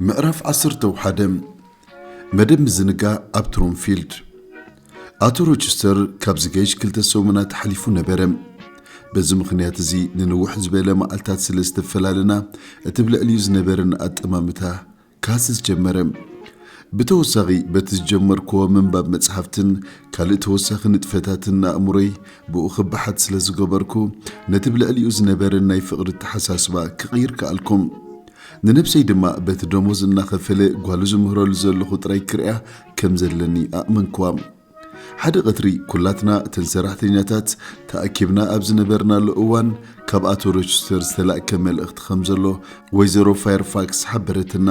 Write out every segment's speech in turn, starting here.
ምዕራፍ ዓሰርተ ሓደ። መደብ ምዝንጋዕ ኣብ ትሮንፊልድ። ኣቶ ሮቸስተር ካብ ዝገይሽ ክልተ ሰሙናት ሓሊፉ ነበረ። በዚ ምኽንያት እዚ ንንውሕ ዝበለ መዓልታት ስለ ዝተፈላለና፣ እቲ ብልዕሊኡ ዝነበረን ኣጠማምታ ክሃስስ ጀመረ። ብተወሳኺ፣ በቲ ዝጀመርክዎ ምንባብ መጽሓፍትን ካልእ ተወሳኺ ንጥፈታትን ኣእምሮይ ብኡ ክበሓት ስለ ዝገበርኩ፣ ነቲ ብልዕሊኡ ዝነበረን ናይ ፍቕሪ ኣተሓሳስባ ክቕይር ከኣልኩ። ንነብሰይ ድማ በቲ ደሞዝ እናኸፈለ ጓሉ ዝምህረሉ ዘለኹ ጥራይ ክርእያ ከም ዘለኒ ኣእመንክዋ። ሓደ ቀትሪ ኩላትና እተን ሰራሕተኛታት ተኣኪብና ኣብ ዝነበርናሉ እዋን፣ ካብ ኣቶ ሮቸስተር ዝተላእከ መልእኽቲ ከም ዘሎ ወይዘሮ ፋየርፋክስ ሓበረትና።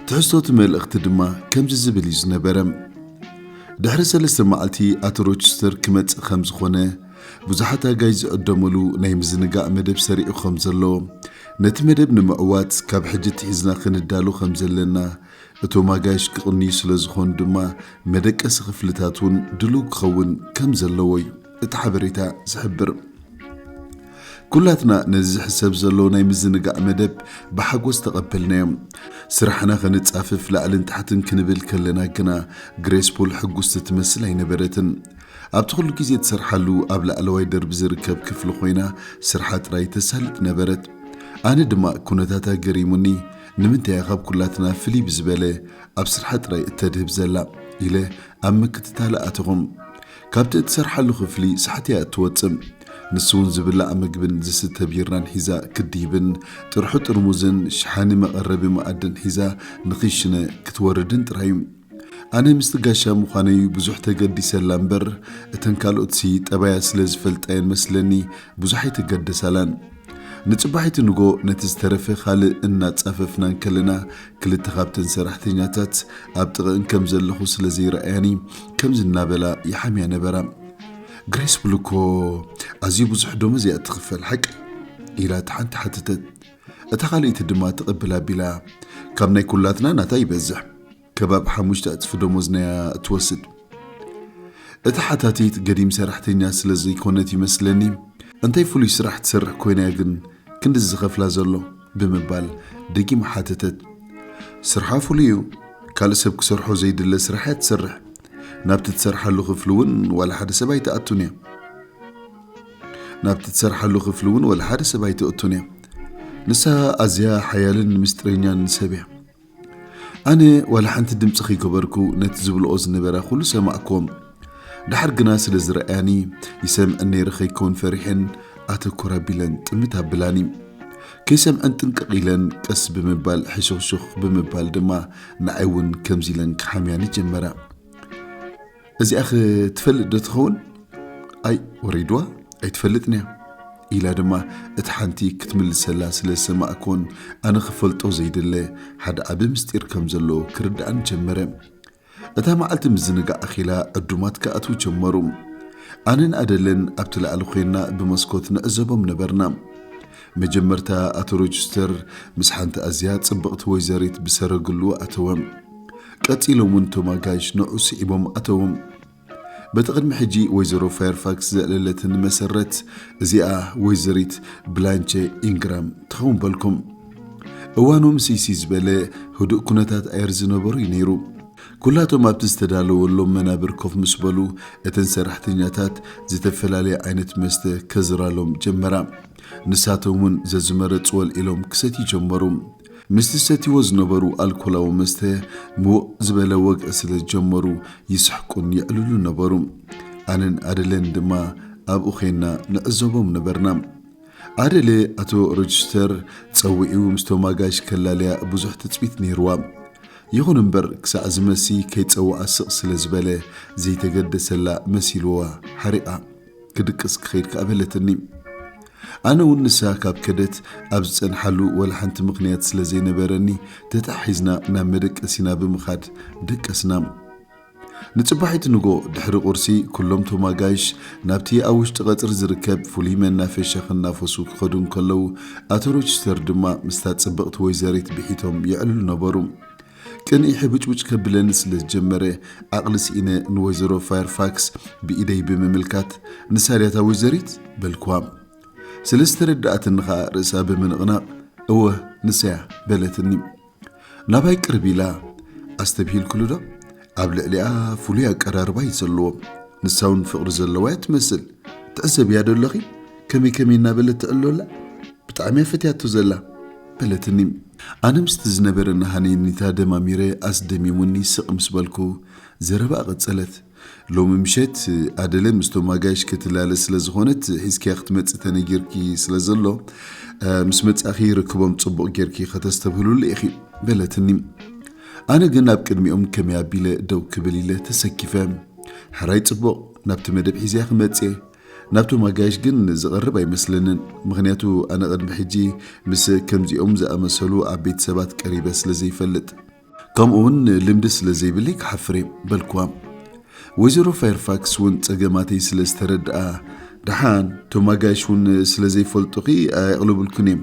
ትሕዝቶ እቲ መልእኽቲ ድማ ከምዚ ዝብል እዩ ዝነበረ። ድሕሪ ሰለስተ መዓልቲ ኣቶ ሮቸስተር ክመጽእ ከም ዝኾነ፣ ብዙሓት ኣጋይሽ ዝዕደሙሉ ናይ ምዝንጋዕ መደብ ሰሪዑ ከም ዘሎ፣ ነቲ መደብ ንምዕዋት ካብ ሕጂ ኣትሒዝና ክንዳሎ ከም ዘለና፣ እቶም ኣጋይሽ ክቕንዩ ስለ ዝኾኑ ድማ መደቀሲ ክፍልታት እውን ድሉው ክኸውን ከም ዘለዎ እዩ እቲ ሓበሬታ ዝሕብር። ኩላትና ነዚ ዝሕሰብ ዘሎ ናይ ምዝንጋዕ መደብ ብሓጎስ ተቐበልናዮ። ስራሕና ከነጻፍፍ ላዕልን ታሕትን ክንብል ከለና ግና፣ ግሬስ ፑል ሕጉስቲ ትመስል ኣይነበረትን። ኣብቲ ኩሉ ግዜ ትሰርሓሉ ኣብ ላዕለዋይ ደርቢ ዝርከብ ክፍሊ ኮይና፣ ስርሓ ጥራይ ተሳልጥ ነበረት። ኣነ ድማ ኩነታታ ገሪሙኒ፣ "ንምንታይ እያ ካብ ኩላትና ፍልይ ብዝበለ ኣብ ስርሓ ጥራይ እተድህብ ዘላ?" ኢለ ኣብ ምክትታላ ኣተኹ። ካብቲ እትሰርሓሉ ክፍሊ ሳሕቲ እያ እትወጽእ። ንሱ እውን ዝብላዕ መግብን ዝስተ ቢራን ሒዛ ክትድይብን፣ ጥርሑ ጥርሙዝን ሸሓኒ መቐረቢ መኣድን ሒዛ ንኺሽነ ክትወርድን ጥራይ እዩ። ኣነ ምስቲ ጋሻ ምዃነይ ብዙሕ ተገዲሰላ እምበር፣ እተን ካልኦትሲ ጠባያ ስለ ዝፈልጣየን መስለኒ ብዙሕ ኣይተገደሳላን። ንጽባሒቲ ንጎ ነቲ ዝተረፈ ካልእ እናጻፈፍና እንከለና፣ ክልተ ካብተን ሰራሕተኛታት ኣብ ጥቕእን ከም ዘለኹ ስለ ዘይረኣያኒ፣ ከምዚ እናበላ ይሓምያ ነበራ። "ግሬስ ፑል እኮ ኣዝዩ ብዙሕ ደሞዝ እያ እትኽፈል፣ ሓቂ?" ኢላ እታ ሓንቲ ሓተተት። እታ ካልኣይቲ ድማ ትቕብል ኣቢላ፣ "ካብ ናይ ኩላትና ናታ ይበዝሕ። ከባቢ ሓሙሽተ ዕጽፊ ደሞዝና እያ እትወስድ። እታ ሓታቲት ገዲም ሰራሕተኛ ስለ ዘይኮነት ይመስለኒ፣ እንታይ ፍሉይ ስራሕ ትሰርሕ ኮይና እያ ግን ክንድዚ ዝኸፍላ ዘሎ?" ብምባል ደጊማ ሓተተት። "ስርሓ ፍሉይ እዩ። ካልእ ሰብ ክሰርሖ ዘይድለ ስራሕ እያ ትሰርሕ። ናብቲ ትሰርሓሉ ክፍሊ እውን ዋላ ሓደ ሰብ ኣይትኣቱን እያ። ናብቲ ትሰርሓሉ ክፍሊ እውን ዋላ ሓደ ሰብ ኣይትኣቱን እያ። ንሳ ኣዝያ ሓያልን ምስጢረኛን ሰብ እያ። ኣነ ዋላ ሓንቲ ድምፂ ከይገበርኩ ነቲ ዝብልኦ ዝነበራ ኩሉ ሰማዕክዎም። ድሓር ግና ስለ ዝረኣያኒ፣ ይሰምዐን ነይረ ከይከውን ፈሪሐን ኣተኩር ኣቢለን ጥምት ኣብላኒ። ከይሰምዐን ጥንቅቕ ኢለን ቀስ ብምባል ሕሹኽሹኽ ብምባል ድማ ንዓይ እውን ከምዚ ኢለን ክሓምያኒ ጀመራ። "እዚኣኸ ትፈልጥ ዶ ትኸውን? ኣይ ወሪድዋ ኣይትፈልጥን እያ" ኢላ ድማ እቲ ሓንቲ ክትምልሰላ ስለ ዝሰማዕኩን፣ ኣነ ክፈልጦ ዘይደለ ሓደ ዓቢ ምስጢር ከም ዘሎ ክርድኣን ጀመረ። እታ መዓልቲ ምዝንጋዕ ኣኺላ ዕዱማት ክኣትዉ ጀመሩ። ኣነን ኣደለን ኣብቲ ላዕሊ ኮይና ብመስኮት ንዕዘቦም ነበርና። መጀመርታ ኣቶ ሮቸስተር ምስ ሓንቲ ኣዝያ ጽብቕቲ ወይዘሪት ብሰረግሉ ኣተወ። ቀጺሎም እውን እቶም ኣጋይሽ ንዑ ስዒቦም ኣተዉ። በቲ ቅድሚ ሕጂ ወይዘሮ ፋየርፋክስ ዘዕለለትን መሰረት፣ "እዚኣ ወይዘሪት ብላንቸ ኢንግራም ትኸውን" በልኩም። እዋኑ ምስይሲ ዝበለ ህዱእ ኩነታት ኣየር ዝነበሩ እዩ ነይሩ። ኩላቶም ኣብቲ ዝተዳለወሎም መናብር ኮፍ ምስ በሉ፣ እተን ሰራሕተኛታት ዝተፈላለየ ዓይነት መስተ ከዝራሎም ጀመራ። ንሳቶም እውን ዘዝመረጽዎ ኣልዒሎም ክሰትዩ ጀመሩ። ምስቲ ዝሰትይዎ ዝነበሩ ኣልኮላዊ መስተ ምውቕ ዝበለ ወግዒ ስለ ዝጀመሩ፣ ይስሕቁን የዕልሉን ነበሩ። ኣነን ኣደለን ድማ ኣብኡ ዄንና ንዕዘቦም ነበርና። ኣደለ ኣቶ ሮቸስተር ጸዊዑ ምስቶም ኣጋይሽ ከላልያ ብዙሕ ትጽቢት ነይርዋ። ይኹን እምበር፣ ክሳዕ ዝመሲ ከይጸውዓ ስቕ ስለ ዝበለ፣ ዘይተገደሰላ መሲልዋ ሓሪቓ። ክድቅስ ክኸይድ ከኣ በለትኒ። ኣነ እውን ንሳ ካብ ከደት ኣብ ዝጸንሓሉ ወላ ሓንቲ ምኽንያት ስለ ዘይነበረኒ፣ ተታሒዝና ናብ መደቀሲና ብምኻድ ደቀስና። ንጽባሒቲ ንጎ ድሕሪ ቁርሲ፣ ኩሎም ቶም ኣጋይሽ ናብቲ ኣብ ውሽጢ ቀጽሪ ዝርከብ ፍሉይ መናፈሻ ክናፈሱ ክኸዱ እንከለዉ፣ ኣቶ ሮቸስተር ድማ ምስታ ጽብቕቲ ወይዘሪት ብሒቶም የዕልሉ ነበሩ። ቅንኢ ሕብጭውጭ ከብለኒ ስለ ዝጀመረ፣ ዓቕሊ ስኢነ ንወይዘሮ ፋየርፋክስ ብኢደይ ብምምልካት፣ "ንሳ ድያ እታ ወይዘሪት?" በልኩዋ። ስለ ዝተረድኣትኒ ኸኣ ርእሳ ብምንቕናቕ፣ "እወ፣ ንሳ እያ" በለትኒ። ናባይ ቅርብ ኢላ ኣስተብሂልክሉ ዶ? ኣብ ልዕሊኣ ፍሉይ ኣቀራርባ እዩ ዘለዎ። ንሳ እውን ፍቕሪ ዘለዋ እያ ትመስል። ትዕዘብያ ዶ ኣለኺ? ከመይ ከመይ እናበለት ትዕሎላ? ብጣዕሚ እያ ፈትያቶ ዘላ በለትኒ። ኣነ ምስቲ ዝነበረና ሃነይታ ደማሚረ ኣስደሚሙኒ ስቕ ምስ በልኩ ዘረባ ቀጸለት። ሎሚ ምሸት ኣደለ ምስቶም ኣጋይሽ ክትላለ ስለ ዝኾነት ሒዝኪያ ክትመጽእ ተነጊርኪ ስለ ዘሎ፣ እ፣ ምስ መጻእኺ ርክቦም ጽቡቕ ጌርኪ ከተስተብህሉሉ ኢኺ በለትኒ። ኣነ ግን ኣብ ቅድሚኦም ከመይ ኣቢለ ደው ክብል ኢለ ተሰኪፈ። ሕራይ ጽቡቕ፣ ናብቲ መደብ ሒዝያ ክመጽእ እየ። ናብቶም ኣጋይሽ ግን ዝቐርብ ኣይመስለንን፣ ምኽንያቱ ኣነ ቅድሚ ሕጂ ምስ ከምዚኦም ዝኣመሰሉ ዓበይቲ ሰባት ቀሪበ ስለ ዘይፈልጥ። ከምኡ እውን ልምዲ ስለ ዘይብለይ ክሓፍር እየ በልክዋ። ወይዘሮ ፋየርፋክስ እውን ጸገማተይ ስለ ዝተረድኣ፣ ደሓን፣ እቶም ኣጋይሽ እውን ስለ ዘይፈልጡኺ ኣየቕልብልኩን እዮም።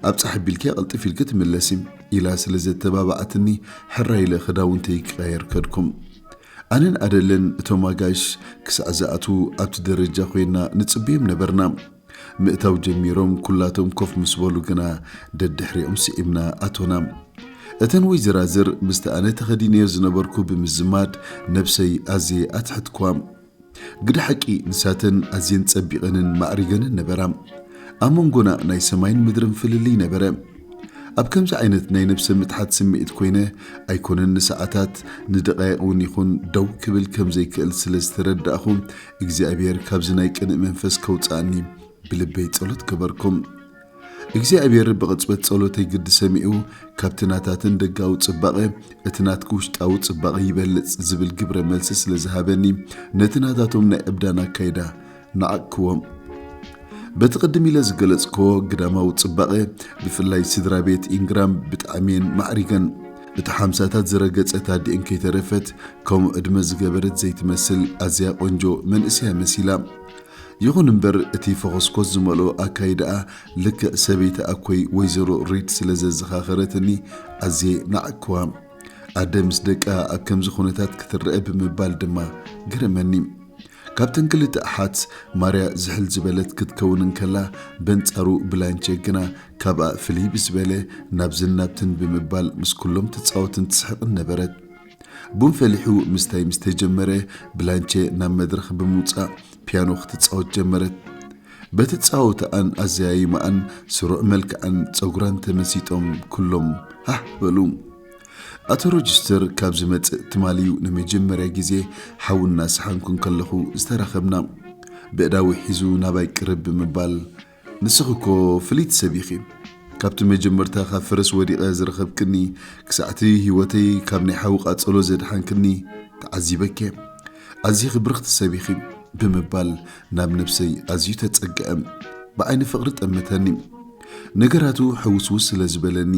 ኣብ ጻሕ ኣቢልኪ ቅልጥፍ ኢልኪ ትምለሲ ኢላ ስለ ዘተባባዓትኒ፣ ሕራይ ኢለ ክዳውንተይ ክቐየር ከድኩም። ኣነን ኣደለን እቶም ኣጋይሽ ክሳዕ ዝኣትዉ ኣብቲ ደረጃ ኮይና ንጽበዮም ነበርና። ምእታው ጀሚሮም ኩላቶም ኮፍ ምስ በሉ ግና ደድሕሪኦም ስዒብና ኣቶና። እተን ወይዘራዝር ምስቲ ኣነ ተኸዲነዮ ዝነበርኩ ብምዝማድ ነብሰይ ኣዝየ ኣትሐትኳ። ግደ ሓቂ ንሳተን ኣዝየን ጸቢቐንን ማዕሪገንን ነበራ። ኣብ መንጎና ናይ ሰማይን ምድርን ፍልልይ ነበረ። ኣብ ከምዚ ዓይነት ናይ ነብሰ ምትሓት ስምዒት ኮይነ ኣይኮነን ንሰዓታት ንደቓይቕ እውን ይኹን ደው ክብል ከም ዘይክእል ስለ ዝተረዳእኹ እግዚኣብሔር ካብዚ ናይ ቅንእ መንፈስ ከውጽኣኒ ብልበይ ጸሎት ገበርኩ። እግዚኣብሔር ብቕጽበት ጸሎተይ ግዲ ሰሚዑ፣ ካብቲ ናታትን ደጋዊ ጽባቐ እቲ ናትኪ ውሽጣዊ ጽባቐ ይበልጽ ዝብል ግብረ መልሲ ስለ ዝሃበኒ፣ ነቲ ናታቶም ናይ ዕብዳን ኣካይዳ ንዓቅክዎ። በቲ ቅድም ኢለ ዝገለጽክዎ ግዳማዊ ጽባቐ፣ ብፍላይ ስድራ ቤት ኢንግራም ብጣዕሚ እየን ማዕሪገን። እቲ ሓምሳታት ዝረገጸት ኣዲኤን ከይተረፈት፣ ከምኡ ዕድመ ዝገበረት ዘይትመስል ኣዝያ ቆንጆ መንእሰያ መሲላ። ይኹን እምበር፣ እቲ ፈኾስኮስ ዝመልኦ ኣካይዳኣ ልክዕ ሰበይቲ ኣኮይ ወይዘሮ ሪድ ስለ ዘዘኻኸረትኒ ኣዝየ ናዕክዋ። ኣደ ምስ ደቃ ኣብ ከምዚ ኩነታት ክትረአ ብምባል ድማ ገረመኒ። ካብተን ክልተ ኣሓት ማርያ ዝሕል ዝበለት ክትከውን እንከላ፣ በንጻሩ ብላንቸ ግና ካብኣ ፍልይ ብዝበለ ናብዝን ናብትን ብምባል ምስ ኩሎም ትጻወትን ትስሕቕን ነበረት። ቡን ፈሊሑ ምስታይ ምስ ተጀመረ፣ ብላንቸ ናብ መድረኽ ብምውጻእ ፒያኖ ክትጻወት ጀመረት። በቲ ጻወታኣን ኣዘያይማኣን ስሩዕ መልክዓን ጸጉራን ተመሲጦም ኩሎም ሃህ በሉ። ኣቶ ሮጅስተር ካብ ዝመጽእ ትማሊ'ዩ ንመጀመርያ ግዜ ሓዊ እናሰሓንኩ እንከለኹ ዝተራኸብና። ብእዳዊ ሒዙ ናባይ ቅርብ ብምባል፣ "ንስኺ እኮ ፍልይቲ ሰብ ኢኺ። ካብቲ መጀመርታ ካብ ፈረስ ወዲቐ ዝረኸብክኒ፣ ክሳዕቲ ህይወተይ ካብ ናይ ሓዊ ቃጸሎ ዘድሓንክኒ ተዓዚበኪ። ኣዚኺ ብርኽቲ ሰብ ኢኺ" ብምባል ናብ ነብሰይ ኣዝዩ ተጸግዐ። ብዓይኒ ፍቕሪ ጠመተኒ። ነገራቱ ሕውስውስ ስለ ዝበለኒ፣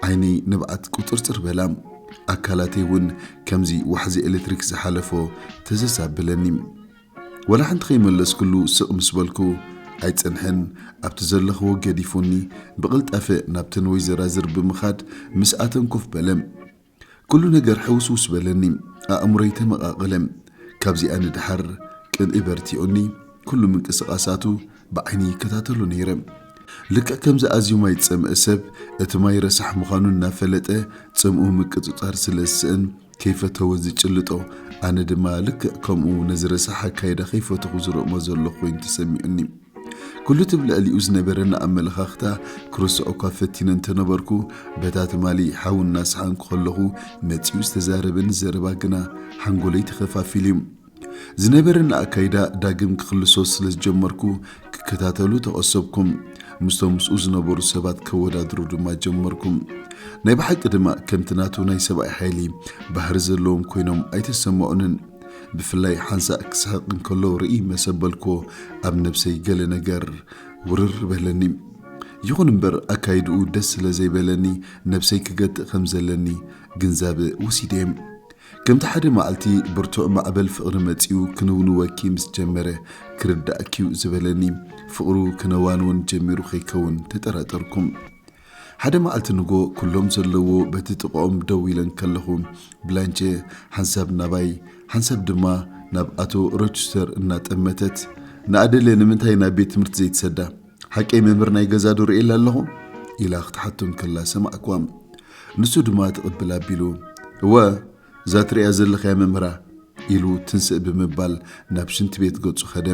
ዓይነይ ንብዓት ቁጽርጽር በላ። ኣካላተይ እውን ከምዚ ዋሕዚ ኤሌክትሪክ ዝሓለፎ ተዘዝ ኣብለኒ። ወላ ሓንቲ ከይመለስክሉ ስቕ ምስ በልኩ፣ ኣይጸንሐን፣ ኣብቲ ዘለኽዎ ገዲፉኒ፣ ብቕልጣፈ ናብተን ወይዘራዝር ብምኻድ ምስኣተን ኮፍ በለ። ኩሉ ነገር ሕውስውስ በለኒ፣ ኣእምሮይ ተመቓቐለ። ካብዚኣ ንደሓር ቅንኢ በርቲዑኒ፣ ኩሉ ምንቅስቓሳቱ ብዓይኒ ይከታተሎ ነይረ። ልክዕ ከምዚ ኣዝዩ ማይ ዝጸምአ ሰብ፣ እቲ ማይ ረሳሕ ምዃኑ እናፈለጠ፣ ጽምኡ ምቅጽጻር ስለ ዝስእን፣ ከይፈተወ ዝጭልጦ፣ ኣነ ድማ ልክዕ ከምኡ ነዚ ረሳሕ ኣካይዳ ከይፈተኹ ዝርእሞ ዘለኹ ኮይኑ ተሰሚዑኒ። ኩሉ እቲ ብልዕሊኡ ዝነበረኒ ኣመለኻኽታ ክርስዖ እኳ ፈቲነ እንተነበርኩ፣ በታ ትማሊ ሓዊ እናሰሓንኩ ከለኹ መጺኡ ዝተዛረበኒ ዘረባ ግና ሓንጎለይ ተኸፋፊሉ'ዩ። ዝነበረኒ ኣካይዳ ዳግም ክኽልሶ ስለ ዝጀመርኩ፣ ክከታተሉ ተቐሰብኩም። ምስቶም ምስኡ ዝነበሩ ሰባት ከወዳድሩ ድማ ጀመርኩም። ናይ ብሓቂ ድማ ከምቲ ናቱ ናይ ሰብኣይ ሓይሊ ባህሪ ዘለዎም ኮይኖም ኣይተሰምዑንን። ብፍላይ ሓንሳእ ክስሕቕ እንከሎ ርኢ መሰበልኮ ኣብ ነብሰይ ገለ ነገር ውርር በለኒ። ይኹን እምበር ኣካይድኡ ደስ ስለ ዘይበለኒ ነብሰይ ክገትእ ከም ዘለኒ ግንዛበ ወሲደ። ከምቲ ሓደ መዓልቲ ብርቱዕ ማዕበል ፍቕሪ መጺኡ ክንውንወኪ ምስ ጀመረ ክርዳእኪዩ ዝበለኒ ፍቕሩ ክነዋንወን ጀሚሩ ከይከውን ተጠራጠርኩም። ሓደ መዓልቲ ንጎ ኩሎም ዘለዎ በቲ ጥቕኦም ደው ኢለን ከለኹ ብላንቸ ሓንሳብ ናባይ ሓንሳብ ድማ ናብ ኣቶ ሮችስተር እናጠመተት፣ "ንኣደለ ንምንታይ ናብ ቤት ትምህርቲ ዘይትሰዳ? ሓቀይ መምህር ናይ ገዛ ዶ ርእየላ ኣለኹ?" ኢላ ክትሓቶ እንከላ ሰማዕኳ። ንሱ ድማ ትቕብል ኣቢሉ፣ "እወ፣ እዛ ትርእያ ዘለኻያ መምህራ" ኢሉ ትንስእ ብምባል ናብ ሽንቲ ቤት ገጹ ኸደ።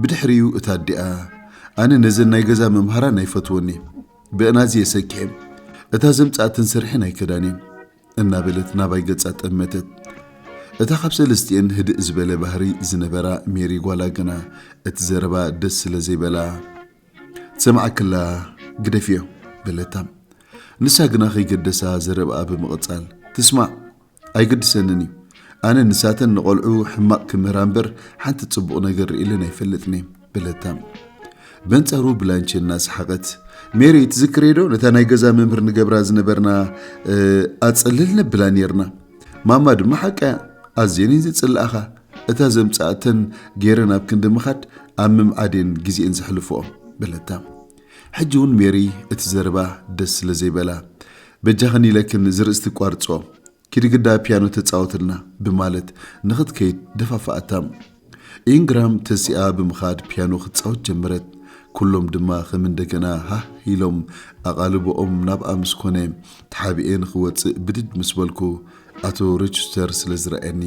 ብድሕሪኡ እታ ኣዲኣ፣ "ኣነ ነዘን ናይ ገዛ መምሃራን ኣይፈትወን እየ። ብእናዚ የሰኪሐ። እታ ዘምጻእተን ስርሐን ኣይከዳን እየን" እናበለት ናባይ ገጻ ጠመተት። እታ ካብ ሰለስቲኤን ህድእ ዝበለ ባህሪ ዝነበራ ሜሪ ጓላ ግና እቲ ዘረባ ደስ ስለ ዘይበላ፣ "ትሰምዓክላ ግደፍዮ" በለታ። ንሳ ግና ከይገደሳ ዘረባኣ ብምቕጻል፣ "ትስማዕ፣ ኣይግድሰንን እዩ። ኣነ ንሳተን ንቖልዑ ሕማቕ ክምህራ እምበር ሓንቲ ጽቡቕ ነገር ርእየለን ኣይፈልጥን እየ" በለታ። በንጻሩ ብላንቸ እናሰሓቐት፣ "ሜሪ፣ ትዝክርዮ ዶ ነታ ናይ ገዛ መምህር ንገብራ ዝነበርና፣ እ፣ ኣጸልል ነብላ ኔርና? ማማ ድማ ሓቃ እያ፣ ኣዝየን እየን ዝጽልኣኻ። እታ ዘምጻእተን ገይረን ኣብ ክንዲ ምኻድ ኣብ ምምዓድ እየን ግዜኤን ዘሕልፍኦ" በለታ። ሕጂ እውን ሜሪ እቲ ዘረባ ደስ ስለ ዘይበላ፣ "በጃኽን ኢለክን ዝርእስቲ ቋርጾ፣ ኪዲ ግዳ ፒያኖ ተጻወትልና" ብማለት ንኽትከይድ ደፋፍኣታ። ኢንግራም ተሲኣ ብምኻድ ፒያኖ ክትጻወት ጀመረት። ኩሎም ድማ ከም እንደገና ሃህ ኢሎም ኣቓልቦኦም ናብኣ ምስ ኮነ፣ ተሓቢኤ ንኽወጽእ ብድድ ምስ በልኩ፣ ኣቶ ሮቸስተር ስለ ዝረኣየኒ፣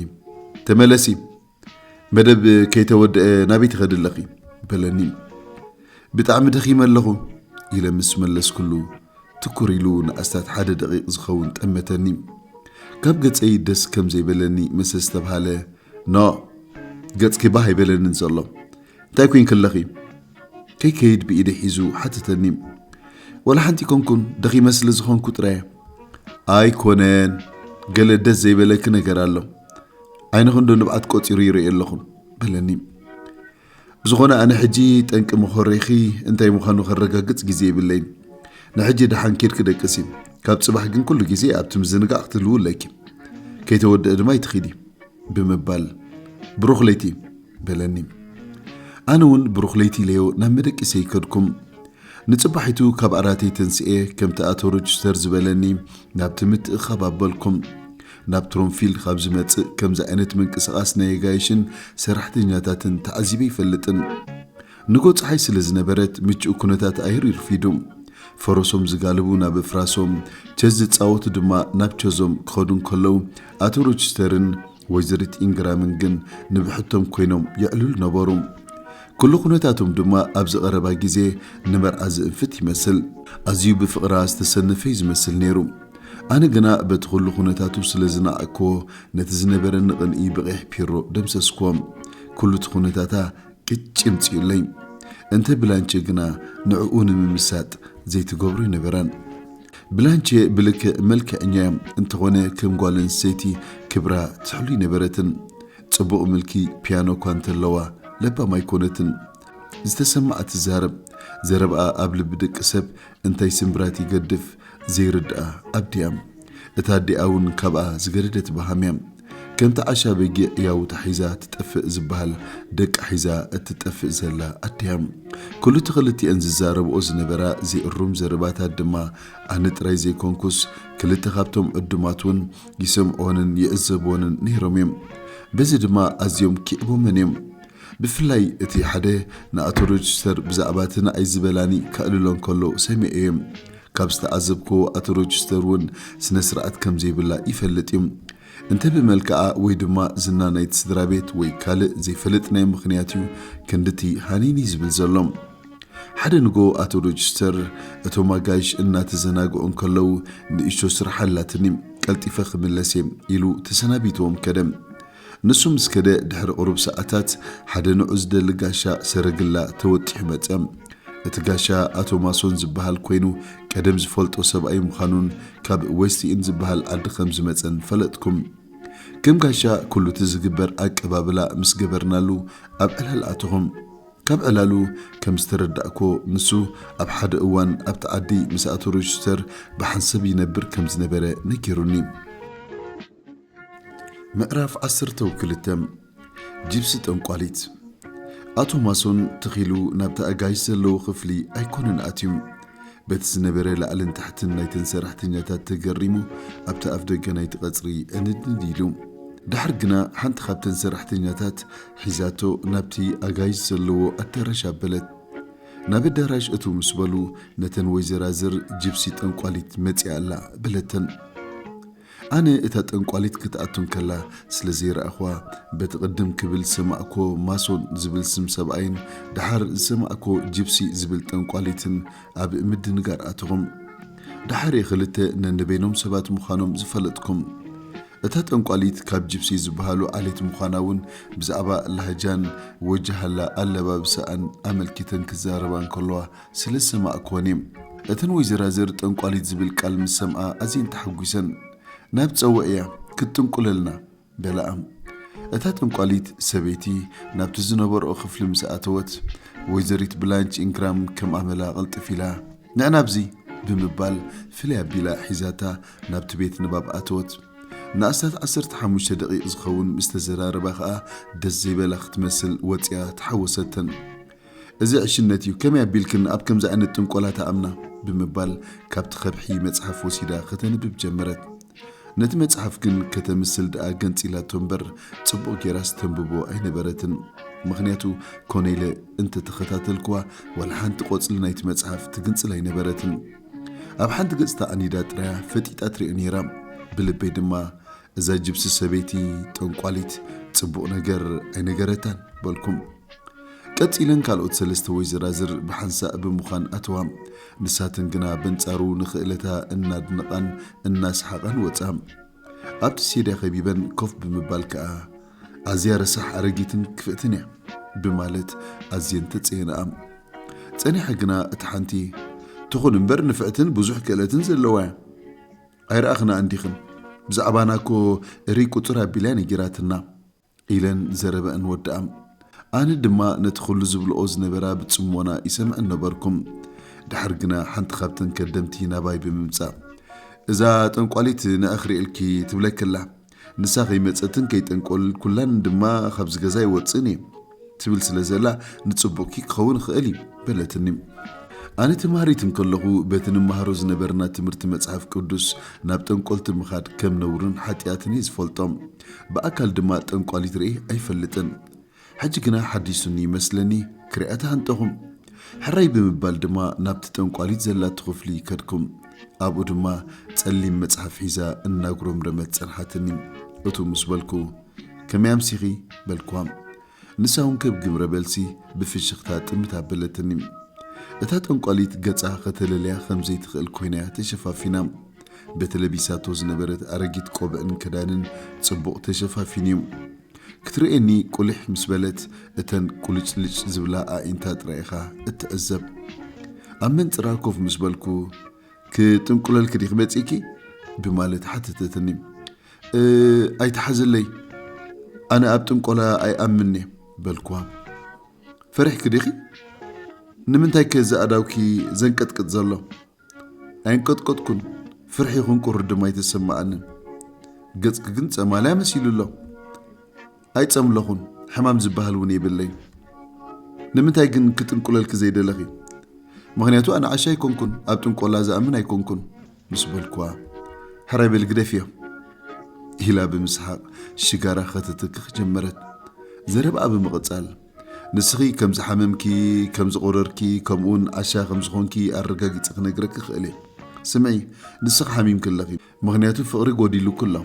"ተመለሲ፣ መደብ ከይተወድአ ናበይ ትኸዲ ኣለኺ?" በለኒ። "ብጣዕሚ ደኺመ ኣለኹ" ኢለ ምስ መለስኩሉ፣ ትኩር ኢሉ ንኣስታት ሓደ ደቒቕ ዝኸውን ጠመተኒ። ካብ ገጸይ ደስ ከም ዘይበለኒ ምስ ኣስተብሃለ፣ "ኖ፣ ገጽኪ ባህ ኣይበለንን ዘሎ። እንታይ ኮይንኪ ኣለኺ?" ከይከይድ ብኢደይ ሒዙ ሓተተኒ። "ወላ ሓንቲ ኮንኩን፣ ደኺመ ስለ ዝኾንኩ ጥራይ እየ።" "ኣይኮነን፣ ገለ ደስ ዘይበለኪ ነገር ኣሎ። ዓይንኺ እንዶ ንብዓት ቆጺሩ ይርኢ ኣለኹ" በለኒ። "ብዝኾነ ኣነ ሕጂ ጠንቂ መኾረይኺ እንታይ ምዃኑ ከረጋግጽ ግዜ የብለይን። ንሕጂ ደሓን ኬድኪ ደቅሲ። ካብ ጽባሕ ግን ኩሉ ግዜ ኣብቲ ምዝንጋዕ ክትህልዊ ኣለኪ። ከይተወድአ ድማ ኣይትኺዲ" ብምባል፣ "ብሩኽ ለይቲ" በለኒ። ኣነ እውን ብሩኽ ለይቲ ኢለዮ ናብ መደቂሰይ ከድኩም። ንጽባሒቱ ካብ ኣራተይ ተንስኤ፣ ከምቲ ኣቶ ሮቸስተር ዝበለኒ፣ ናብቲ ምትእኻብ ኣበልኩም። ናብ ትሮንፊልድ ካብ ዝመጽእ ከምዚ ዓይነት ምንቅስቓስ ናይ ኣጋይሽን ሰራሕተኛታትን ተዓዚበ ኣይፈልጥን። ንጎ ጸሓይ ስለ ዝነበረት፣ ምቹእ ኩነታት ኣየር ይርፊዱ። ፈረሶም ዝጋልቡ ናብ እፍራሶም፣ ቸዝ ዝጻወቱ ድማ ናብ ቸዞም ክኸዱ እንከለዉ፣ ኣቶ ሮቸስተርን ወይዘሪት ኢንግራምን ግን ንብሕቶም ኮይኖም የዕልሉ ነበሩ። ኩሉ ኩነታቶም ድማ ኣብዚ ቀረባ ግዜ ንመርዓ ዝእንፍት ይመስል። ኣዝዩ ብፍቕራ ዝተሰነፈ እዩ ዝመስል ነይሩ። ኣነ ግና በቲ ኩሉ ኩነታቱ ስለ ዝነዓቅክዎ፣ ነቲ ዝነበረኒ ቅንኢ ብቐይሕ ፒሮ ደምሰስክዎ። ኩሉ እቲ ኩነታታ ቅጭ የምጽኡለይ። እንተ ብላንቸ ግና ንዕኡ ንምምሳጥ ዘይትገብሮ ኣይነበራን። ብላንቸ ብልክዕ መልክዐኛ እያ፣ እንተኾነ ከም ጓል ኣንስተይቲ ክብራ ትሕሉ ኣይነበረትን። ጽቡቕ ምልኪ ፒያኖ እኳ እንተለዋ ለባም ኣይኮነትን። ዝተሰማዓ ትዛረብ። ዘረብኣ ኣብ ልቢ ደቂ ሰብ እንታይ ስምብራት ይገድፍ ዘይርድኣ ኣዲኣ። እታ ኣዲኣ እውን ካብኣ ዝገደደት በሃም እያ። ከምቲ ዓሻ በጊዕ ያውታ ሒዛ ትጠፍእ ዝበሃል፣ ደቃ ሒዛ እትጠፍእ ዘላ ኣዲያ። ኩሉ እቲ ክልቲኤን ዝዛረብኦ ዝነበራ ዘይእሩም ዘረባታት ድማ ኣነ ጥራይ ዘይኮንኩስ ክልተ ካብቶም ዕዱማት እውን ይሰምዕወንን ይዕዘብወንን ነይሮም እዮም። በዚ ድማ ኣዝዮም ኪዕቦመን እዮም። ብፍላይ እቲ ሓደ ንኣቶ ሮቸስተር ብዛዕባ እቲ ንኣይ ዝበላኒ ከዕልሎ እንከሎ ሰሚዐ እየ። ካብ ዝተዓዘብክዎ ኣቶ ሮቸስተር እውን ስነ ስርዓት ከም ዘይብላ ይፈልጥ እዩ። እንተ ብመልክዓ ወይ ድማ ዝና ናይቲ ስድራ ቤት ወይ ካልእ ዘይፈለጥናዮ ምኽንያት እዩ ክንድቲ ሃኒኒ ዝብል ዘሎ። ሓደ ንጎ ኣቶ ሮቸስተር እቶም ኣጋይሽ እናተዘናግዑ እንከለዉ ንእሽቶ ስራሕ ኣላትኒ፣ ቀልጢፈ ክምለስ እየ ኢሉ ተሰናቢትዎም ከደ። ንሱ ምስ ከደ ድሕሪ ቁሩብ ሰዓታት ሓደ ንዑ ዝደሊ ጋሻ ሰረግላ ተወጢሑ መጸ። እቲ ጋሻ ኣቶ ማሶን ዝበሃል ኮይኑ ቀደም ዝፈልጦ ሰብኣይ ምዃኑን ካብ ዌስት ኢንድ ዝበሃል ዓዲ ከም ዝመጸን ፈለጥኩም። ከም ጋሻ ኩሉ እቲ ዝግበር ኣቀባብላ ምስ ገበርናሉ ኣብ ዕላል ኣተኹም። ካብ ዕላሉ ከም ዝተረዳእኮ ንሱ ኣብ ሓደ እዋን ኣብቲ ዓዲ ምስ ኣቶ ሮቸስተር ብሓንሰብ ይነብር ከም ዝነበረ ነጊሩኒ። ምዕራፍ ዓሰርተ ክልተ። ጂፕሲ ጠንቋሊት። ኣቶ ማሶን ትኺሉ ናብቲ ኣጋይሽ ዘለዎ ክፍሊ ኣይኮነን ኣትዩ። በቲ ዝነበረ ላዕልን ታሕትን ናይተን ሰራሕተኛታት ተገሪሙ ኣብቲ ኣፍ ደገ ናይቲ ቀጽሪ ዕንድንድ ኢሉ። ድሓር ግና ሓንቲ ካብተን ሰራሕተኛታት ሒዛቶ ናብቲ ኣጋይሽ ዘለዎ ኣዳራሽ ኣበለት። ናብ ኣዳራሽ እትው ምስ በሉ፣ ነተን ወይዘራዝር፣ "ጅፕሲ ጠንቋሊት መጺኣ ኣላ" በለተን። ኣነ እታ ጠንቋሊት ክትኣቱ እንከላ ስለ ዘይረኣኹዋ፣ በቲ ቅድም ክብል ዝሰማዕኮ ማሶን ዝብል ስም ሰብኣይን ደሓር ዝሰማዕኮ ጅፕሲ ዝብል ጠንቋሊትን ኣብ ምድንጋር ኣተኹም። ደሓር ክልተ ነንበይኖም ሰባት ምዃኖም ዝፈለጥኩም። እታ ጠንቋሊት ካብ ጅፕሲ ዝበሃሉ ዓሌት ምዃና እውን ብዛዕባ ላህጃን ወጃሃላ ኣለባብሳኣን ኣመልኪተን ክዛረባ እንከለዋ ስለ ዝሰማዕኩወን እየ። እተን ወይዘራዝር ጠንቋሊት ዝብል ቃል ምስ ሰምዓ ኣዝየን ተሓጒሰን። "ናብ ጸውዕያ፣ ክትጥንቁለልና" በላኣ። እታ ጠንቋሊት ሰበይቲ ናብቲ ዝነበርኦ ክፍሊ ምስ ኣተወት፣ ወይዘሪት ብላንች ኢንግራም ከም ኣመላ ቅልጥፍ ኢላ፣ "ንዕና ኣብዚ" ብምባል ፍልይ ኣቢላ ሒዛታ ናብቲ ቤት ንባብ ኣተወት። ንኣስታት ዓሰርተ ሓሙሽተ ደቂቕ ዝኸውን ምስ ተዘራረባ ኸኣ ደስ ዘይበላ ክትመስል ወጺኣ ተሓወሰተን። "እዚ ዕሽነት እዩ፣ ከመይ ኣቢልክን ኣብ ከምዚ ዓይነት ጥንቆላ ትኣምና?" ብምባል ካብቲ ከብሒ መጽሓፍ ወሲዳ ከተንብብ ጀመረት። ነቲ መጽሓፍ ግን ከተምስል ደኣ ገንጺላቶ እምበር ጽቡቕ ጌራስ ተንብቦ ኣይነበረትን። ምኽንያቱ ኮነ ኢለ እንተተኸታተልክዋ ዋላ ሓንቲ ቆጽሊ ናይቲ መጽሓፍ ትግንጽል ኣይነበረትን። ኣብ ሓንቲ ገጽ ተኣኒዳ ጥራያ ፈጢጣ ትሪኦ ነይራ። ብልበይ ድማ "እዛ ጅብሲ ሰበይቲ ጠንቋሊት ጽቡቕ ነገር ኣይነገረታን" በልኩም። ቀጺለን ካልኦት ሰለስተ ወይዘራዝር ብሓንሳእ ብምዃን ኣተዋ። ንሳተን ግና በንጻሩ ንኽእለታ እናድነቓን እናሰሓቓን ወጻ። ኣብቲ ሴድያ ከቢበን ኮፍ ብምባል ከኣ፣ "ኣዝያ ረሳሕ ኣረጊትን ክፍእትን እያ" ብማለት ኣዝየን ተጸየናኣ። ጸኒሓ ግና እታ ሓንቲ፣ "ትኹን እምበር ንፍዕትን ብዙሕ ክእለትን ዘለዋ እያ። ኣይረኣኽና እንዲኽን? ብዛዕባና እኮ እርይ ቁጽር ኣቢላ ነጊራትና" ኢለን ዘረበአን ወድኣ። ኣነ ድማ ነቲ ኩሉ ዝብልኦ ዝነበራ ብጽሞና ይሰምዐን ነበርኩም። ድሓር ግና ሓንቲ ካብተን ከደምቲ ናባይ ብምምጻእ፣ "እዛ ጠንቋሊት ንኣኽሪኤልኪ ትብለኪ ኣላ። ንሳ ከይመጸትን ከይጠንቆልኩላን ድማ ካብዚ ገዛ ኣይወጽእን እየ" ትብል ስለ ዘላ፣ "ንጽቡቕኪ ክኸውን ይኽእል እዩ" በለትኒ። ኣነ ተማሃሪት እንከለኹ በቲ ንመሃሮ ዝነበርና ትምህርቲ መጽሓፍ ቅዱስ ናብ ጠንቆልቲ ምኻድ ከም ነውርን ሓጢኣትን እየ ዝፈልጦ። ብኣካል ድማ ጠንቋሊት ርእየ ኣይፈልጥን። ሕጂ ግና ሓዲሱኒ ይመስለኒ፣ ክሪኣ ተሃንጠኹ። ሕራይ ብምባል ድማ ናብቲ ጠንቋሊት ዘላቶ ክፍሊ ከድኩ። ኣብኡ ድማ ጸሊም መጽሓፍ ሒዛ እናጉረምረመት ጸንሓትኒ። እቱ ምስ በልኩ፣ "ከመይ ኣምሲኺ?" በልኳ። ንሳ እውን ከብ ግብረ በልሲ ብፍሽኽታ ጥምት ኣበለትኒ። እታ ጠንቋሊት ገጻ ከተለልያ ከም ዘይትኽእል ኮይና እያ ተሸፋፊና። በቲ ለቢሳቶ ዝነበረት ኣረጊት ቆብዕን ክዳንን ጽቡቕ ተሸፋፊኑ እዩ። ክትርእየኒ ቁሊሕ ምስ በለት፣ እተን ቁልጭልጭ ዝብላ ኣዒንታ ጥራይ ኢኻ እትዕዘብ። ኣብ መንጽራ ኮፍ ምስ በልኩ፣ "ክጥንቁለልኪ ዲኺ መጺእኪ?" ብማለት ሓተተትኒ። "እ፣ ኣይትሓዝለይ፣ ኣነ ኣብ ጥንቆላ ኣይኣምን'የ" በልኩዋ። "ፈሪሕኪ ዲኺ? ንምንታይ ከ እዚ ኣእዳውኪ ዘንቀጥቅጥ ዘሎ?" "ኣየንቀጥቀጥኩን፣ ፍርሒ ይኹን ቁሪ ድማ ኣይተሰማኣንን። ገጽኪ ግን ጸማልያ መሲሉ ኣሎ።" "ኣይጸምለኹን፣ ሕማም ዝበሃል እውን የብለይን። ንምንታይ ግን ክጥንቁለልኪ ዘይደለኺ?" "ምኽንያቱ ኣነ ዓሻ ኣይኮንኩን፣ ኣብ ጥንቆላ ዝኣምን ኣይኮንኩን" ምስ በልኩዋ፣ "ሕራይ በሊ ግደፍዮ" ኢላ ብምስሓቕ ሽጋራ ከተተክኽ ጀመረት። ዘረባኣ ብምቕጻል፣ "ንስኺ ከም ዝሓመምኪ፣ ከም ዝቖረርኪ፣ ከምኡውን ዓሻ ከም ዝኾንኪ ኣረጋጊጸ ክነግረኪ እኽእል እየ። ስምዒ፣ ንስኺ ሓሚምኪ ኣለኺ፣ ምኽንያቱ ፍቕሪ ጎዲሉኪ ኣሎ።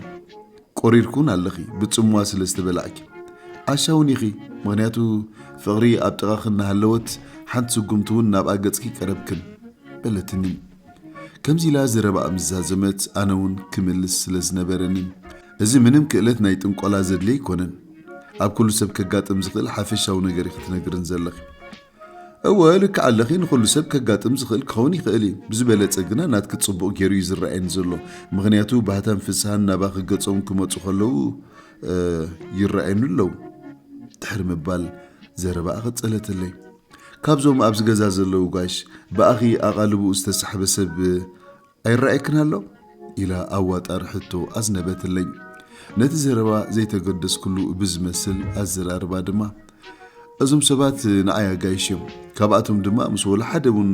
ቆሪርኪ እውን ኣለኺ፣ ብጽምዋ ስለ ዝተበላዕኪ። ዓሻ እውን ኢኺ፣ ምኽንያቱ ፍቕሪ ኣብ ጥቓኺ እናሃለወት፣ ሓንቲ ስጉምቲ እውን ናብኣ ገጽኪ ቀረብክን" በለትኒ። ከምዚ ኢላ ዘረባኣ ምስ ዛዘመት፣ ኣነ እውን ክምልስ ስለ ዝነበረኒ፣ "እዚ ምንም ክእለት ናይ ጥንቆላ ዘድልዮ ኣይኮነን። ኣብ ኩሉ ሰብ ከጋጥም ዝኽእል ሓፈሻዊ ነገር ኢኺ ትነግርን ዘለኺ። እወ፣ ልክዕ ኣለኺ፣ ንኹሉ ሰብ ከጋጥም ዝኽእል ክኸውን ይኽእል እዩ። ብዝበለጸ ግና ናትኪ ጽቡቕ ገይሩ እዩ ዝረኣየኒ ዘሎ። ምኽንያቱ ባህታን ፍስሃን ናባኺ ገጾም ክመጹ ከለዉ፣ እ፣ ይረኣዩኒ ኣለዉ" ድሕሪ ምባል ዘረባኣ ቀጸለትለይ። "ካብዞም ኣብዚ ገዛ ዘለዉ ጋሽ፣ ብኣኺ ኣቓልብኡ ዝተሳሕበ ሰብ ኣይረኣየክን ኣሎ?" ኢላ ኣዋጣሪ ሕቶ ኣዝነበትለይ። ነቲ ዘረባ ዘይተገደስኩሉ ብዝመስል ኣዘራርባ ድማ፣ "እዞም ሰባት ንዓይ ኣጋይሽ እዮም። ካብኣቶም ድማ ምስ ወላ ሓደ እውን፣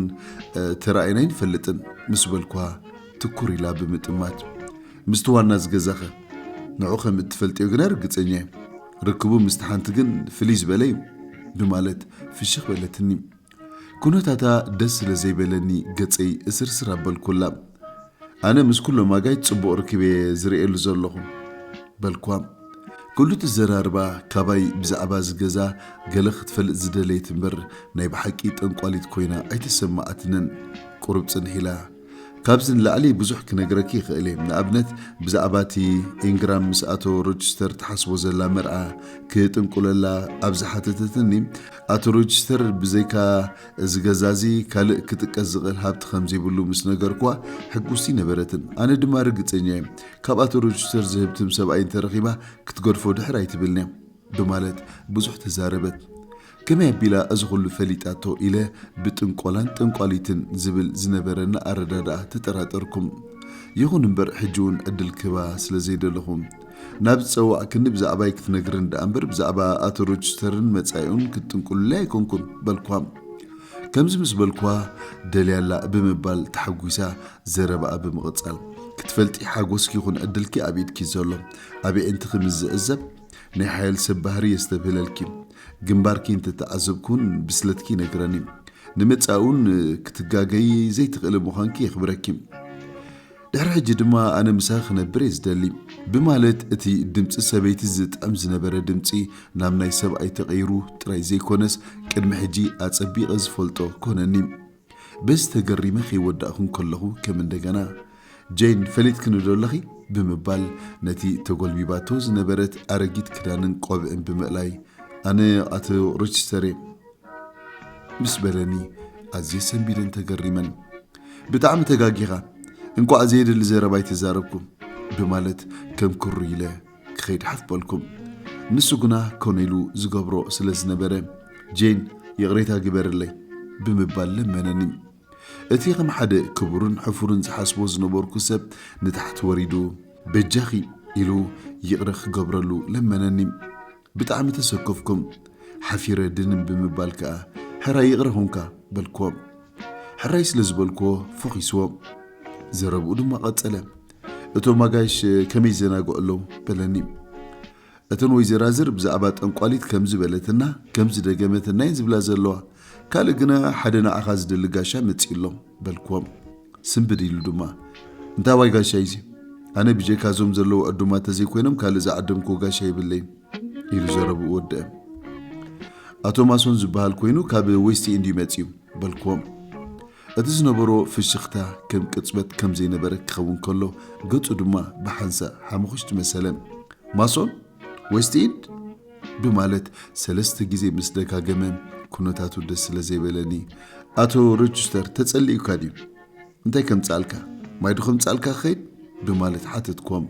እ፣ ተራእየና ኣይንፈልጥን" ምስ በልኳ፣ ትኩር ኢላ ብምጥማት፣ "ምስቲ ዋና ዝገዛኸ? ንዑ ከም እትፈልጥዮ ግና ርግጸኛ እየ። ርክቡ ምስቲ ሓንቲ ግን ፍልይ ዝበለ እዩ" ብማለት ፍሽኽ በለትኒ። ኩነታታ ደስ ስለ ዘይበለኒ ገጸይ እስርስር ኣበልኩላ። ኣነ ምስ ኩሎም ኣጋይ ጽቡቕ ርክብ እየ ዝርእየሉ ዘለኹ በልኳ። ኩሉ እቲ ዘራርባ ካባይ ብዛዕባ እዚ ገዛ ገለ ክትፈልጥ ዝደለየት እምበር ናይ ብሓቂ ጠንቋሊት ኮይና ኣይተሰማዓትንን። ቁሩብ ጽንሕ ኢላ፣ ካብዚ ንላዕሊ ብዙሕ ክነግረኪ ይኽእል እየ። ንኣብነት ብዛዕባ እቲ ኢንግራም ምስ ኣቶ ሮችስተር ትሓስቦ ዘላ መርዓ ክጥንቁለላ ኣብ ዝሓተተትኒ፣ ኣቶ ሮችስተር ብዘይካ እዚ ገዛ እዚ ካልእ ክጥቀስ ዝኽእል ሃብቲ ከም ዘይብሉ ምስ ነገርኩዋ ሕጉስቲ ነበረትን። ኣነ ድማ ርግጸኛ እየ፣ ካብ ኣቶ ሮችስተር ዝህብትም ሰብኣይ እንተረኺባ ክትገድፎ ድሕር ኣይትብልን እያ ብማለት ብዙሕ ተዛረበት። ከመይ ኣቢላ እዚ ኩሉ ፈሊጣቶ ኢለ ብጥንቆላን ጠንቋሊትን ዝብል ዝነበረና ኣረዳድኣ ተጠራጠርኩም። ይኹን እምበር ሕጂ እውን ዕድል ክህባ ስለ ዘይደለኹ ናብ ዝጸዋዕክኒ ብዛዕባይ ክትነግርን ደኣ እምበር ብዛዕባ ኣቶ ሮችስተርን መጻኢኡን ክትጥንቁሉለይ ኣይኮንኩን በልኳ። ከምዚ ምስ በልኳ ደልያላ ብምባል ተሓጒሳ ዘረባኣ ብምቕጻል ክትፈልጢ ሓጎስኪ ይኹን ዕድልኪ ኣብ ኢድኪ ዘሎ ኣብ ኣዒንትኺ ምስ ዝዕዘብ ናይ ሓያል ሰብ ባህሪ የስተብህለልኪ። ግንባርኪ እንተተዓዘብኩን ብስለትኪ ይነግረኒ። ንመጻእውን ክትጋገይ ዘይትኽእሊ ምዃንኪ የኽብረኪ። ድሕሪ ሕጂ ድማ ኣነ ምሳኺ ክነብር እየ ዝደሊ ብማለት እቲ ድምፂ ሰበይቲ ዝጥዕም ዝነበረ ድምፂ ናብ ናይ ሰብኣይ ተቐይሩ ጥራይ ዘይኮነስ ቅድሚ ሕጂ ኣጸቢቐ ዝፈልጦ ኮነኒ። በዚ ተገሪመ ከይወዳእኩ እንከለኹ ከም እንደገና ጄን ፈሊጥክኒ ዶ ኣለኺ ብምባል ነቲ ተጎልቢባቶ ዝነበረት ኣረጊት ክዳንን ቆብዕን ብምእላይ ኣነ ኣቶ ሮችስተር እየ ምስ በለኒ ኣዝየ ሰንቢደን ተገሪመን። ብጣዕሚ ተጋጊኻ፣ እንቋዕ ዘየድሊ ዘረባ ኣይተዛረብኩ ብማለት ከም ክሩ ኢለ ክኸይድ ሓፍ በልኩ። ንሱ ግና ኮነ ኢሉ ዝገብሮ ስለ ዝነበረ ጄን ይቕሬታ ግበርለይ ብምባል ለመነኒ። እቲ ከም ሓደ ክቡርን ሕፉርን ዝሓስቦ ዝነበርኩ ሰብ ንታሕቲ ወሪዱ በጃኺ ኢሉ ይቕረ ክገብረሉ ለመነኒ። ብጣዕሚ ተሰከፍኩም። ሓፊረ ድንን ብምባል ከኣ ሕራይ ይቕረ ኹንካ በልክዎ። ሕራይ ስለ ዝበልክዎ ፈኺስዎ። ዘረብኡ ድማ ቀጸለ። እቶም ኣጋይሽ ከመይ ይዘናግዑ ኣለዉ በለኒ። እተን ወይዘራዝር ብዛዕባ ጠንቋሊት ከም ዝበለትና ከም ዝደገመትና እየን ዝብላ ዘለዋ። ካልእ ግና ሓደ ንዓኻ ዝደሊ ጋሻ መጺኡ ኣሎ በልክዎም። ስንብድ ኢሉ ድማ እንታዋይ ጋሻ እዩ እዚ? ኣነ ብጀካ እዞም ዘለዉ ዕዱማት ተዘይኮይኖም ካልእ ዝዓደምክዎ ጋሻ የብለይን ኢሉ ዘረብኡ ወደአ። ኣቶ ማሶን ዝበሃል ኮይኑ ካብ ዌስት ኢንድ እዩ መጺኡ በልክዎም። እቲ ዝነበሮ ፍሽኽታ ከም ቅጽበት ከም ዘይነበረ ክኸውን ከሎ ገጹ ድማ ብሓንሳእ ሓሙኽሽቲ መሰለ። ማሶን ዌስት ኢንድ ብማለት ሰለስተ ግዜ ምስ ደጋገመ ኩነታቱ ደስ ስለ ዘይበለኒ ኣቶ ሮችስተር ተጸሊኡካ ድዩ? እንታይ ከምጻልካ? ማይ ዶ ከምጻልካ ክኸይድ? ብማለት ሓተትኮም።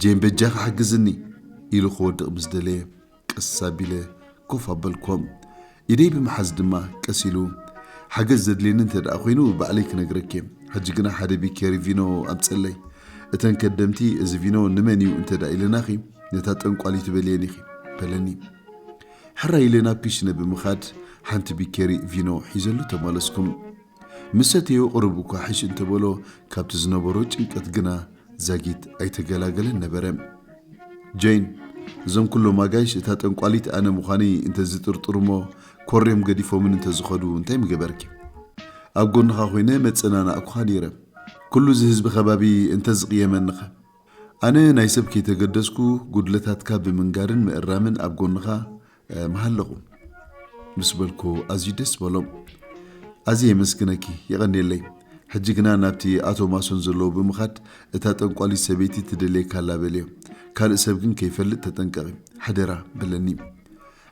ጄን በጃኻ ሓግዝኒ ኢሉ ክወድቕ ምስ ደለየ ቀስ ኣቢለ ኮፍ ኣበልኮም። ኢደይ ብምሓዝ ድማ ቀስ ኢሉ ሓገዝ ዘድልየኒ እንተ ደኣ ኮይኑ ባዕለይ ክነግረኪ እየ። ሕጂ ግና ሓደ ቢኬሪ ቪኖ ኣምጽለይ። እተን ከደምቲ እዚ ቪኖ ንመን እዩ እንተ ደኣ ኢለናኺ ነታ ጠንቋሊት በልየን ኢኺ በለኒ። ሕራይ ኢለ ናብ ክሽነ ብምኻድ ሓንቲ ቢኬሪ ቪኖ ሒዘሉ ተመለስኩም። ምስ ሰተዮ ቁሩብ እኳ ሕሽ እንተበሎ ካብቲ ዝነበሮ ጭንቀት ግና ዛጊት ኣይተገላገለን ነበረ። ጄን፣ እዞም ኩሎም ኣጋይሽ እታ ጠንቋሊት ኣነ ምዃነይ እንተዝጥርጥሩ እሞ ኮርዮም ገዲፎምን እንተዝኸዱ እንታይ ምገበርኪ? ኣብ ጎንኻ ኮይነ መጸናናዕኩኻ ነይረ። ኩሉ እዚ ህዝቢ ከባቢ እንተዝቕየመኒኸ? ኣነ ናይ ሰብ ከይተገደስኩ ጉድለታትካ ብምንጋርን ምእራምን ኣብ ጎንኻ ምሃለኹ ምስ በልኩ ኣዝዩ ደስ በሎም። ኣዝየ የመስግነኪ፣ የቐንየለይ። ሕጂ ግና ናብቲ ኣቶ ማሶን ዘለዎ ብምኻድ እታ ጠንቋሊት ሰበይቲ ትደልየካ ኣላ በልዮ። ካልእ ሰብ ግን ከይፈልጥ ተጠንቀቒ ሓደራ በለኒ።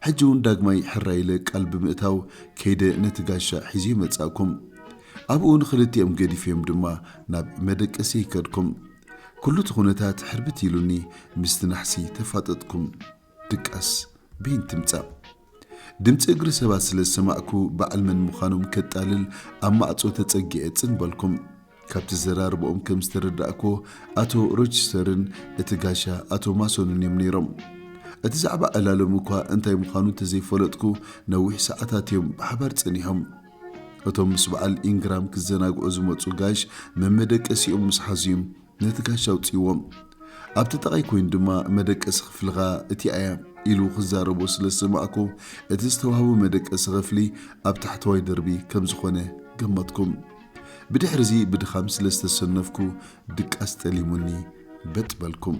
ሕጂ እውን ዳግማይ ሕራይ ኢለ ቃል ብምእታው ከይደ ነቲ ጋሻ ሒዝዮ መጻእኩም። ኣብኡ ንኽልቲኦም ገዲፍዮም ድማ ናብ መደቀሲ ይከድኩም። ኩሉ እቲ ኩነታት ሕርብት ኢሉኒ ምስቲ ናሕሲ ተፋጠጥኩም። ድቃስ በይን ትምጻእ። ድምፂ እግሪ ሰባት ስለ ዝሰማዕኩ በዓል መን ምዃኖም ከጣልል ኣብ ማዕጾ ተጸጊዐ ጽን በልኩም። ካብቲ ዘራርባኦም ከም ዝተረዳእኩ ኣቶ ሮችስተርን እቲ ጋሻ ኣቶ ማሶንን እዮም ነይሮም። እቲ ዛዕባ ዕላሎም እኳ እንታይ ምዃኑ እንተዘይፈለጥኩ ነዊሕ ሰዓታት እዮም ብሓባር ጸኒሖም። እቶም ምስ በዓል ኢንግራም ክዘናግዑ ዝመጹ ጋሽ መመደቀሲኦም ምስ ሓዙዮም ነቲ ጋሻ ኣውፅዎም። ኣብቲ ጠቓይ ኮይኑ ድማ መደቀሲ ክፍልኻ እቲኣ እያ። ኢሉ ክዛረቦ ስለ ዝሰማዕኩ፣ እቲ ዝተዋህቦ መደቀሲ ክፍሊ ኣብ ታሕተዋይ ደርቢ ከም ዝኾነ ገመትኩም። ብድሕርዚ ብድኻም ስለ ዝተሰነፍኩ ድቃስ ጠሊሙኒ በጥ በልኩም።